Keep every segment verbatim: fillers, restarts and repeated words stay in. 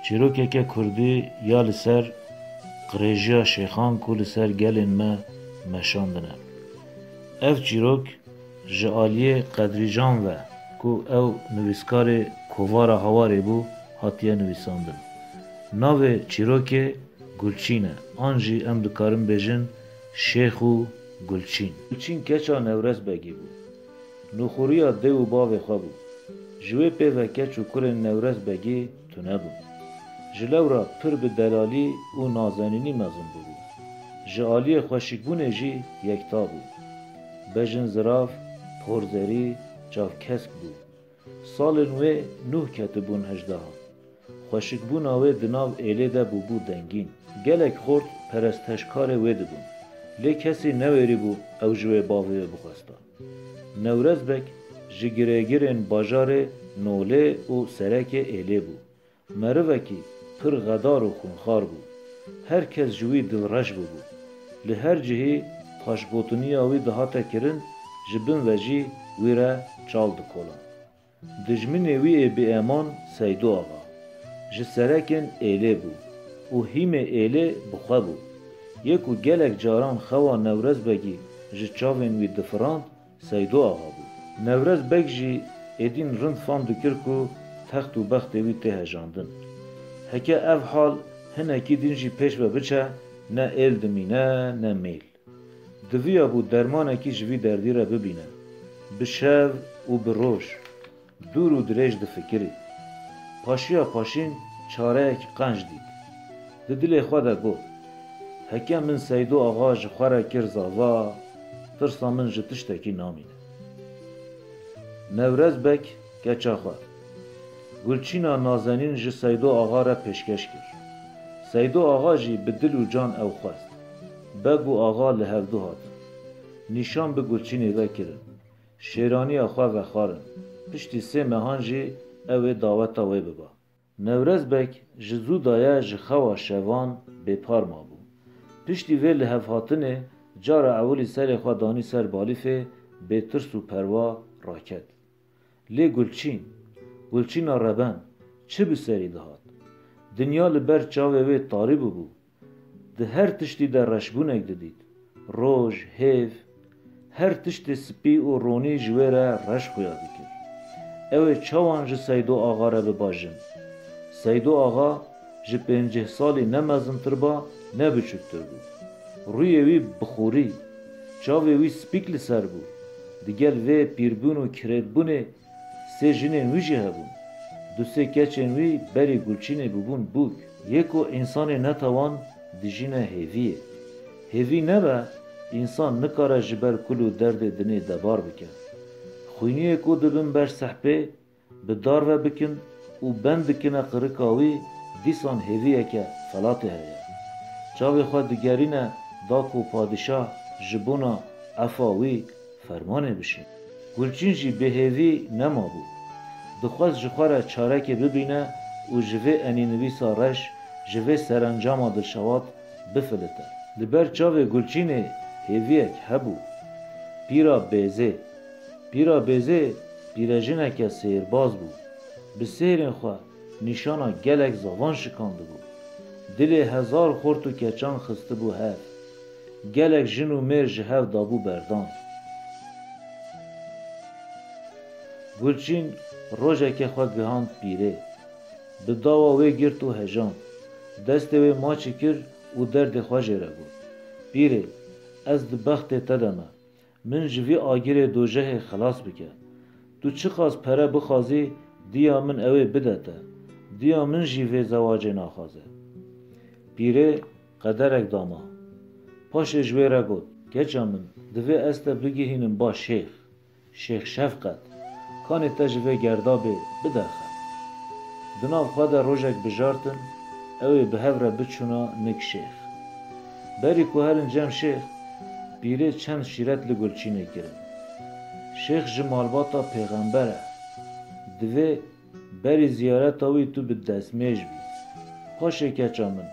Çîrokeke kurdî ya li ser qirêjiya şêxan ku li ser gelên me meşandine. Ev çîrok ji aliyê Qedrîcan ve ku ew nivîskarê Kovara Hawarê bû, hatiye nivîsandin. Navê çîrokê Gulçîn e, an jî em dikarin bêjin Şêx û Gulçîn. Gulçîn keça Newrez Begî bû. Nûxuriya dê û bavê xwe bû. Ji wê pê ve keç û kurên Newrez Begî tune bûn. Ji lewra pir bi delalî û nazenînî mezin bûbû. Ji aliyê xweşikbûnê jî yekta bû. Bejin zirav, porzerî, çavkesk bû. Salên wê nûh ketibûn hejdehan. Xweşikbûna wê di nav êlê de bûbû dengîn. Gelek xort peresteşkarê wê dibûn. Lê kesî newêrîbû ew ji wê bavê wê bixwesta. Newrez Beg ji girêgirên bajarê Nolê û serekê êlê bû. Merivekî pir xedar û xwînxar bû. Her kes ji wî dilreş bûbû. Li her cihî paşgotiniya wî dihate kirin, ji bin ve jî wî re çal dikolan. Dijminê wî ê bêeman Seydo Axa ji serekên êlê bû û hîmê êlê bi xwe bû. Yê ku gelek caran xewa Newrez Begî ji çavên wî difirand, Seydo Axa bû. Newrez Beg jî êdîn rind fam dikir ku text û bextê wî tê hejandin. Heke ev hal hinekî din jî pêş ve biçe, ne êl dimîne, ne mêl. Diviyabû dermanekî ji vî derdî re bibîne. Bi şev û bi roj, dûr û dirêj difikirî. Paşiya paşîn çareyek qenc dît. Di dilê xwe de got, "Heke min Seydo Axa ji xwe re kir zava, tirsa min ji tiştekî namîne." Newrez Beg keça xwe, Gulçîna nazenîn ji Seydo Axa re pêşkeş kir. Seydo Axa jî bi dil û can ew xwest. Beg û Axa li hevdu hatin. Nîşan bi Gulçînê ve kirin. Şêraniya xwe vexwarin. Piştî sê mehan jî ew ê daweta wê biba. Newrez Beg ji zû daye ji xewa şevan bêpar mabû. Piştî vê lihevhatinê cara ewilî serê xwe danî ser balîfê, bê tirs û perwa raket. Lê Gulçîn, Gulçîna reben, çi bi serî dihat? Dinya li ber çavê wê tarî bûbû. Di her tiştî de reşbûnek didît. Roj, hêv, her tiştê spî û ronî ji wê re reş xuya dikir. Ew ê çawan ji Seydo Axa re biba jin? Seydo Axa ji pêncî salî ne mezintir ba, ne biçûktir bû. Rûyê wî bi xorî, çavê wî spîk li ser bû. Digel vê pîrbûn û kirêtbûnê sê jinên wî jî hebûn. Du sê keçên wî berî Gulçînê bûbûn bûk. Yê ku însanê netewan dijîne hêviyê. Hêvî nebe, însan nikare ji ber kul û derdê dinê debar bike. Xwîniyê ku dibin ber sehpê, bi dar ve bikin û bend dikine qirika wî, dîsan hêviyeke felatê heye. Çavê xwe digerîne da ku padîşah ji bona efa wî fermanê bişîne. Gulçîn jî bêhêvî nemabû. Dixwest ji xwe re çarekê bibîne û ji vê enînivîsa reş, ji vê serencama dilşewat bifilite. Li ber çavê Gulçînê hêviyek hebû. Pîra Bêzê. Pîra Bêzê pîrejineke sêrbaz bû. Bi sêrên xwe nîşana gelek zavan şikandibû. Dilê hezar xort û keçan xistibû hev. Gelek jin û mêr ji hev dabû berdan. Gulçîn rojeke xwe gihand pîrê. Bi dawa wê girt û hejand. Destê wê maçî kir û derdê xwe jê re got, "Pîrê, ez di bextê te de me. Min ji vî agirê dojehê xilas bike. Tu çiqas pere bixwazî, diya min ew ê bide te. Diya min jî vê zewacê naxwaze." Pîrê qederek dama. Paşê ji wê re got, "Keça min, divê ez te bigihînim ba şêx. Şêx Şefqet, kanê te ji vê gerda bê, biderxe." Di nav xwe de rojek bijartin, ew ê bi hev re biçûna nik şêx. Berî ku herin cem şêx, pîrê çend şîret li Gulçînê kirin. Şêx ji malbata pêxember e. Divê berî ziyareta wî tu bi destmêj bî. Paşê keça min,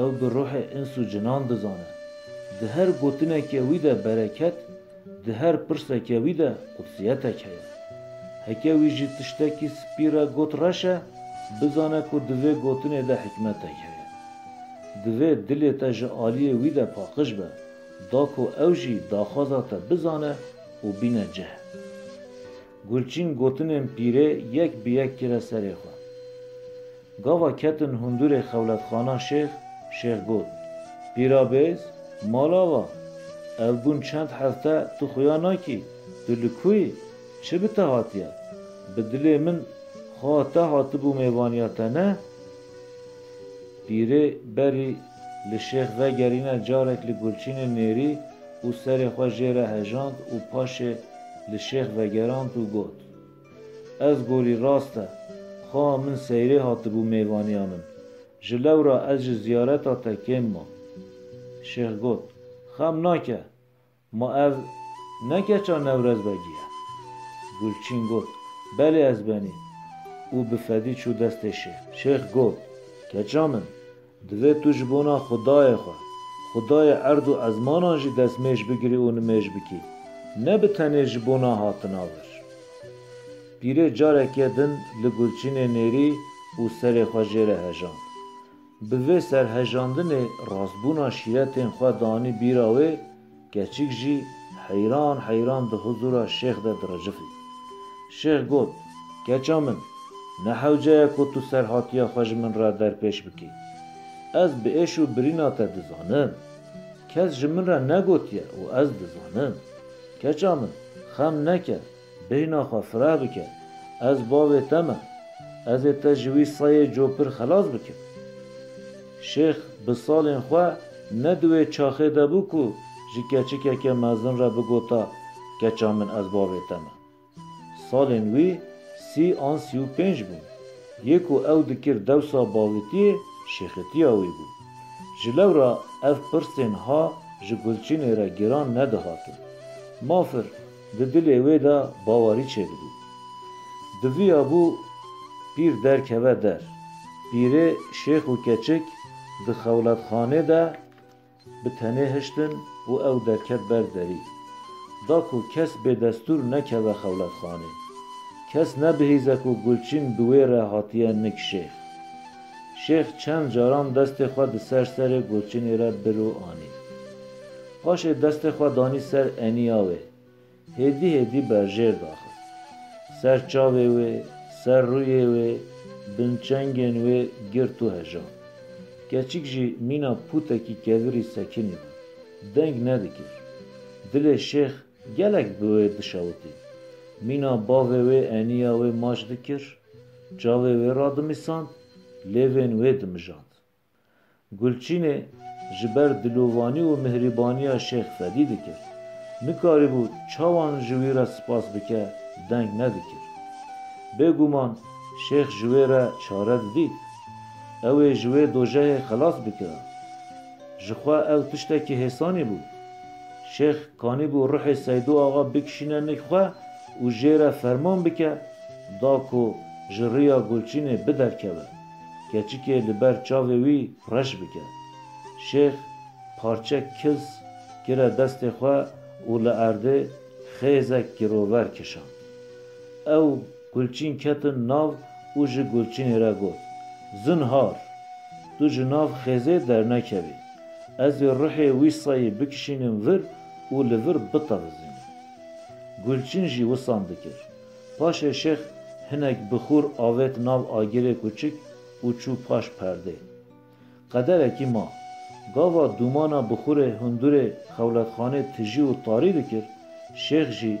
ew bi ruhê ins û cinan dizane. Di her gotineke wî de bereket, di her pirseke wî de qudsiyetek heye. Heke wî ji tiştekî spî re got reş e, Bizane ku di vê gotinê de hikmetek heye. Divê dilê te ji aliyê wî de paqij be, da ku ew jî daxwaza te bizane û bîne cih. Gulçîn gotinên pîrê yek bi yek kire serê xwe. Gava ketin hundurê xewletxana şêx, şêx got, Pîra bêz, mala va, ev bûn çend hefte tu xuya nakî, tu li ku yî, çi bi te hatiye? Bi dilê min xwe te hatibû mêvaniya te ne? Pîrê berî li şêx vegerîne carek li Gulçînê nêrî û serê xwe jê re hejand û paşê li şêx vegerand û got, Ez gorî rast e, xawa min seyrê hatibû mêvaniya min. Ji lewra ez ji ziyareta te kêm mam. Şêx got, Xem nake, ma ev ne keça Newrez Begî ye? Gulçîn got, Belê ez benî û bi fedî çû destê şêx. Şêx got, Keça min, divê tu ji bona Xwedayê xwe, Xwedayê erd û ezmanan jî destmêj bigirî û nimêj bikî, ne bi tenê ji bona hatina vir. Pîrê careke din li Gulçînê nêrî û serê xwe jê re hejand. Bi vê serhejandinê rastbûna şîretên xwe danî bîra wê, keçik jî heyran heyran di huzûra şêx de direcifî. Şêx got, Keça min, ne hewce ye ku tu serhatiya xwe ji min re derpêş bikî. Ez bi êş û birîna te dizanim. Kes ji min re negotiye û ez dizanim. Keça min, xem neke, bêhna xwe fireh bike, ez bavê te me, ez ê te ji wî seyê copir xelas bikim. Şêx bi salên xwe ne di wê çaxê de bû ku ji keçikeke mezin re bigota, Keça min, ez bavê te me. Salên wî sî an sî û pênc bûn. Yê ku ew dikir dewsa bavêtiyê şêxitiya wî bû. Ji lewra ev pirsên ha ji Gulçînê re giran nedihatin. Mafir di dilê wê de bawerî çêdibû. Diviyabû pîr derkeve der. Pîrê, şêx û keçik di xewletxanê de bi tenê hiştin û ew derket ber derî. Da ku kes bêdestûr nekeve xewletxanê. Kes nebihîze ku Gulçîn bi wê re hatiye nik şêx. Şêx çend caran destê xwe di ser serê Gulçînê re bir û anî. Paşê destê xwe danî ser eniya wê. Hêdî hêdî berjêr daxist. Ser çavê wê, ser rûyê wê, bin çengên wê girt û hejand. Keçik jî mîna pûtekî kevirî sekinî bû. Deng nedikir. Dilê şêx gelek bi wê dişewitî. Mîna bavê wê eniya wê maç dikir, çavê wê radimîsand, lêvên wê dimijand. Gulçînê ji ber dilovanî û mihrîbaniya şêx fedî dikir. Nikarîbû çawan ji wî re spas bike, deng nedikir. Bêguman şêx ji wê re çare didît. Ew ê ji wê dojehê xelas bikira. Ji xwe ew tiştekî hêsanî bû. Şêx kanîbû ruhê Seydo Axa bikişîne nik xwe û jê re ferman bike, da ku ji riya Gulçînê biderkeve, keçikê li ber çavê wî reş bike. Şêx parçek kiz kire destê xwe û li erdê xêzek girover kişand. Ew Gulçîn ketin nav û ji Gulçînê re got, Zinhar, tu ji nav xêzê dernekevî. Ez ê ruhê Wîsayî bikişînim vir û li vir bitevizînim. Gulçîn jî wisan dikir. Paşê şêx hinek bixûr avêt nav agirê kuçik û çû paş perdê. Qederekî ma. Gava dûmana bixûrê hundurê xewletxanê tijî û tarî dikir, şêx jî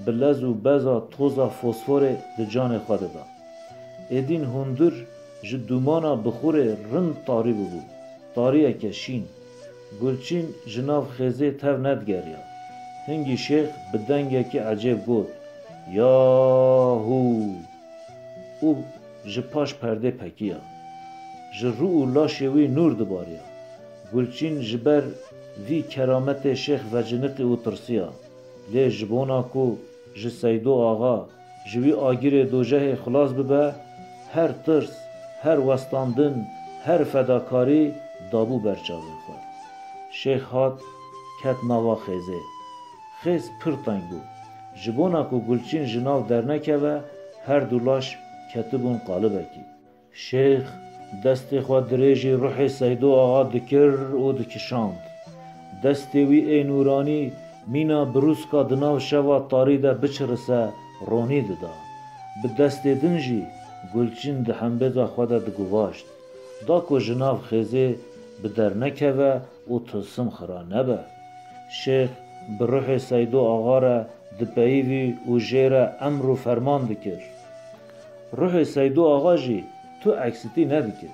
bi lez û beza toza fosforê di canê xwe dida. Êdîn hundur ji dûmana bixûrê rind tarî bûbû, tariyeke şîn. Gulçîn ji nav xêzê tev nedigeriya. Hingî şêx bi dengekî ecêb got, Yahû! Û ji paş perdê pekiya. Ji rû û laşê wî nûr dibariya. Gulçîn ji ber vî kerametê şêx veciniqî û tirsiya. Lê ji bona ku ji Seydo Axa, ji wî agirê dojehê xilas bibe, her tirs, her westandin, her fedakarî dabû ber çavên xwe. Şêx hat, ket nava xêzê. Xêz pir teng bû. Ji bona ku Gulçîn ji nav dernekeve, her du laş ketibûn qalibekî. Şêx destê xwe dirêjî ruhê Seydo Axa dikir û dikişand. Destê wî ê nûranî mîna birûska di nav şeva tarî de biçirise ronî dida. Bi destê din jî Gulçîn di hembêza xwe de diguvaşt, da ku ji nav xêzê bi dernekeve û tilsim xira nebe. Şêx bi ruhê Seydo Axa re dipeyivî û jê re emr û ferman dikir. Ruhê Seydo Axa jî tu eksitî nedikir.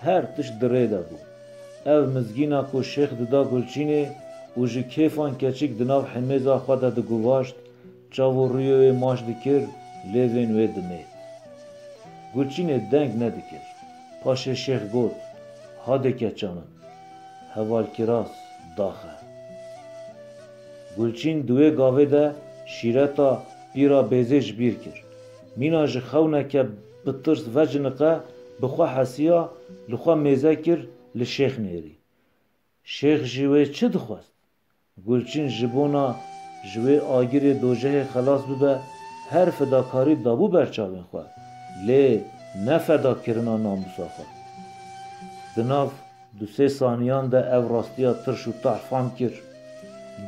Her tişt di rê de bû. Ev mizgîna ku şêx dida Gulçînê û ji kêfan keçik di nav hemêza xwe de diguvaşt, çav û rûyê wê maç dikir, lêvên wê dimêt. Gulçînê deng nedikir. Paşê şêx got, "Hadê keça min, hevalkiraz daxe." Gulçîn di wê gavê de şîreta pîra Bêzê ji bîr kir. Mîna ji xewneke bi tirs veciniqe bi xwe hesiya, li xwe mêze kir, li şêx nêrî. Şêx ji wê çi dixwest? Gulçîn ji bona ji wê agirê dojehê xelas bibe, her fedakarî dabû ber çavên xwe, lê ne fedakirina namûsa xwe. Di nav du sê saniyan de ev rastiya tirş û tahr fam kir.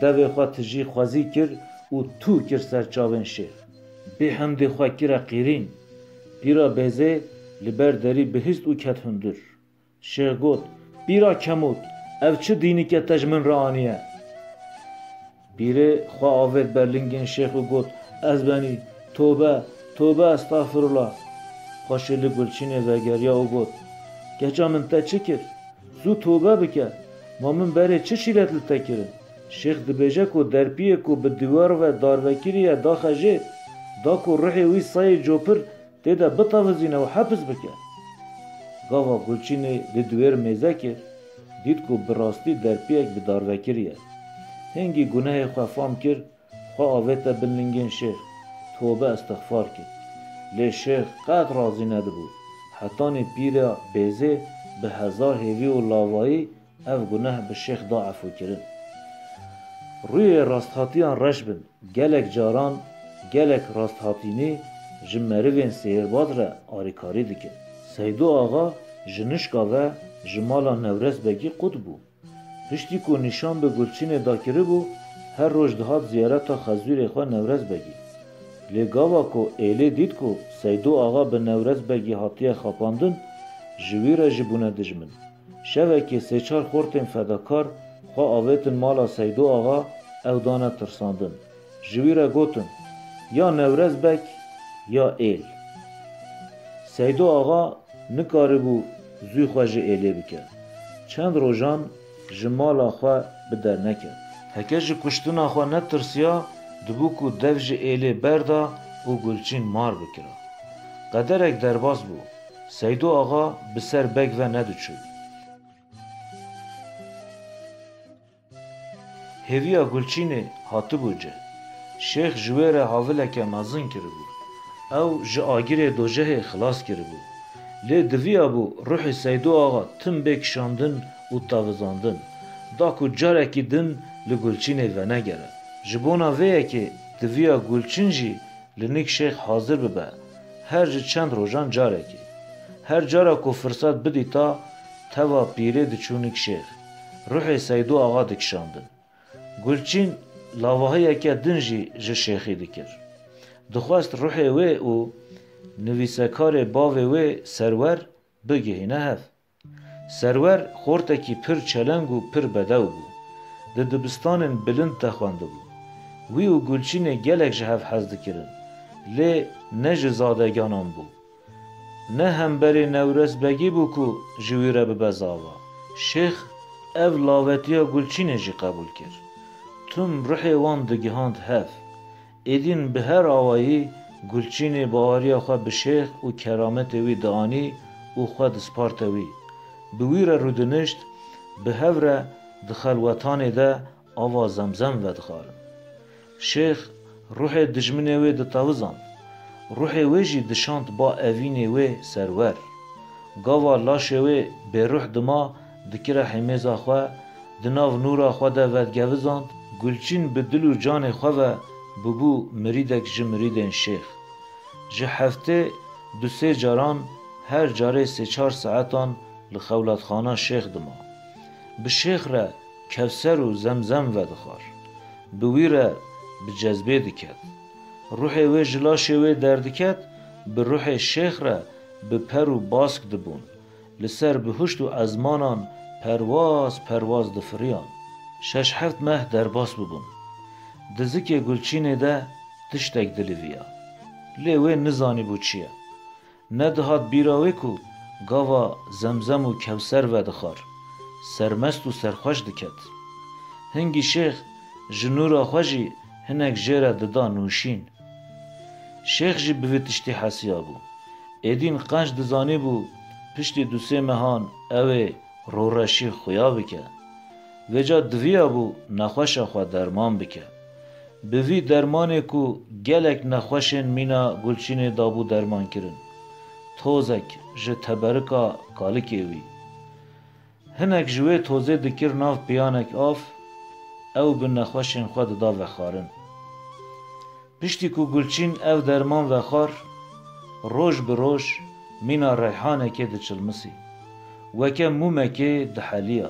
Devê xwe tijî xwezî kir û tû kir ser çavên şêx. Bêhemdê xwe kire qîrîn. Pîra Bêzê li ber derî bihîst û ket hundir. Şêx got, "Pîra Kemot, ev çi dînike te ji min re aniye?" Pîrê xwe avêt ber lingên şêx û got, "Ez benî, tobe, tobe, estexfirullah." Paşê li Gulçînê vegeriya û got, "Keça min, te çi kir? Zû tobe bike. Ma min berê çi şîret li te kirin? Şêx dibêje ku derpiyê ku bi dîwar ve darvekirî ye daxe jê, da ku ruhê wî seyê copir tê de bitevizîne û hepis bike." Gava Gulçînê li diwêr mêze kir, dît ku bi rastî derpiyek bi darvekirî ye. Hingî gunehê xwe fam kir, xwe avête bin lingên şêx, tobe estixfar kir. Lê şêx qet razî nedibû. Hetanî pîra Bêzê bi hezar hêvî û lavayî ev guneh bi şêx da efûkirin. Rûyê rasthatiyan reş bin, gelek caran gelek rasthatînî ji merivên sêhirbaz re arîkarî dikin. Seydo Axa ji nişka ve ji mala Newrez Begî qut bû. Piştî ku nîşan bi Gulçînê dakiribû, her roj dihat ziyareta xezûrê xwe Newrez Begî. Lê gava ku êlê dît ku Seydo Axa bi Newrez Begî hatiye xapandin, ji wî re jî bûne dijmin. Şevekê sê çar xortên fedakar xwe avêtin mala Seydo Axa, ew dane tirsandin. Ji wî re gotin, "Ya Newrez Beg, ya êl." Seydo Axa nikaribû zû xwe ji êlê bike. Çend rojan ji mala xwe bi derneket. Heke ji kuştina xwe netirsiya, dibû ku dev ji êlê berda û Gulçîn mar bikira. Qederek derbas bû. Seydo Axa bi ser beg ve nediçû. Hêviya Gulçînê hatibû cih. Şêx ji wê re havileke mezin kiribû. Ew ji agirê dojehê xilas kiribû. Lê diviyabû ruhê Seydo Axa tim bê kişandin û tavizandin, da ku carekî din li Gulçînê venegere. Ji bona vê yekê diviya Gulçîn jî li nik şêx hazir bibe, her ji çend rojan carekê. Her cara ku firset bidîta, teva pîrê diçû nik şêx, ruhê Seydo Axa dikişandin. Gulçîn lavahiyeke din jî ji şêxî dikir. Dixwest ruhê wê û nivîsekarê bavê wê Serwer bigihîne hev. Serwer xortekî pir çeleng û pir bedew bû. Di dibistanên bilind de xwendibû. Wî û Gulçînê gelek ji hev hez dikirin, lê ne ji zadeganan bû. Ne hemberê Newrez Begî bû ku ji wî re bibe zava. Şêx ev lawetiya Gulçînê jî qebûl kir. Tim ruhê wan digihand hev. Êdîn bi her awayî Gulçînê baweriya xwe bi şêx û kerametê wî dianî û xwe disparte wî. Bi wî re rûdinişt, bi hev re di xelwetanê de ava Zemzem vedixwarin. Şêx ruhê dijminê wê ditewizand. Ruhê wê jî dişand ba evînê wê Serwer. Gava laşê wê bêruh dima dikire hêmêza xwe, di nav nûra xwe de vedigevizand, Gulçîn bi dil û canê xwe ve bûbû mirîdek ji mirîdên şêx. Ji heftê du sê caran Her carê sê çar saetan li xewlatxana şêx dima. Bi şêx re Kevser û Zemzem vedixwar. Bi wî re bi cezbê diket. Ruhê wê ji laşê wê derdiket, bi ruhê şêx re bi per û bask dibûn. Li ser bihuşt û ezmanan perwaz perwaz difiriyan. Şeş heft meh derbas bibûn. Di zikê Gulçînê de tiştek diliviya. Lê wê nizanîbû çi ye. Nedihat bîra wê ku gava Zemzem û Kewser vedixwar, sermest û serxweş diket. Hingî şêx ji nûra xwe jî hinek jê re dida nûşîn. Şêx jî bi vî tiştî hesiyabû. Êdîn qenc dizanîbû piştî du sê mehan ew ê roreşî xuya bike. Vêca diviyabû nexweşa xwe derman bike. Bi vî dermanê ku gelek nexweşên mîna Gulçînê dabû dermankirin. Tozek ji teberika kalikê wî. Hinek ji wê tozê dikir nav piyanek av, ew bi nexweşên xwe dida vexwarin. Piştî ku Gulçîn ev derman vexwar, roj bi roj mîna reyhanekê diçilmisî. Weke mûmekê diheliya.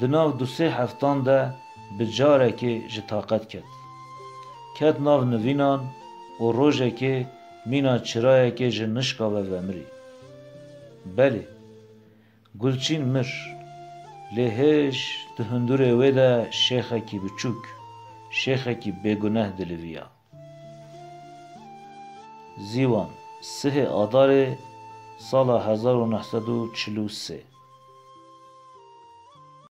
Di nav du sê heftan de bi carekê ji taqet ket. Ket nav nivînan û rojekê mîna çirayekê ji nişka ve vemirî. Belê, Gulçîn mir. Lê hêj di hundurê wê de şêxekî biçûk, şêxekî bêguneh diliviya. Zîwan, sihê Adarê sala hezar û neh sed û çil û sê.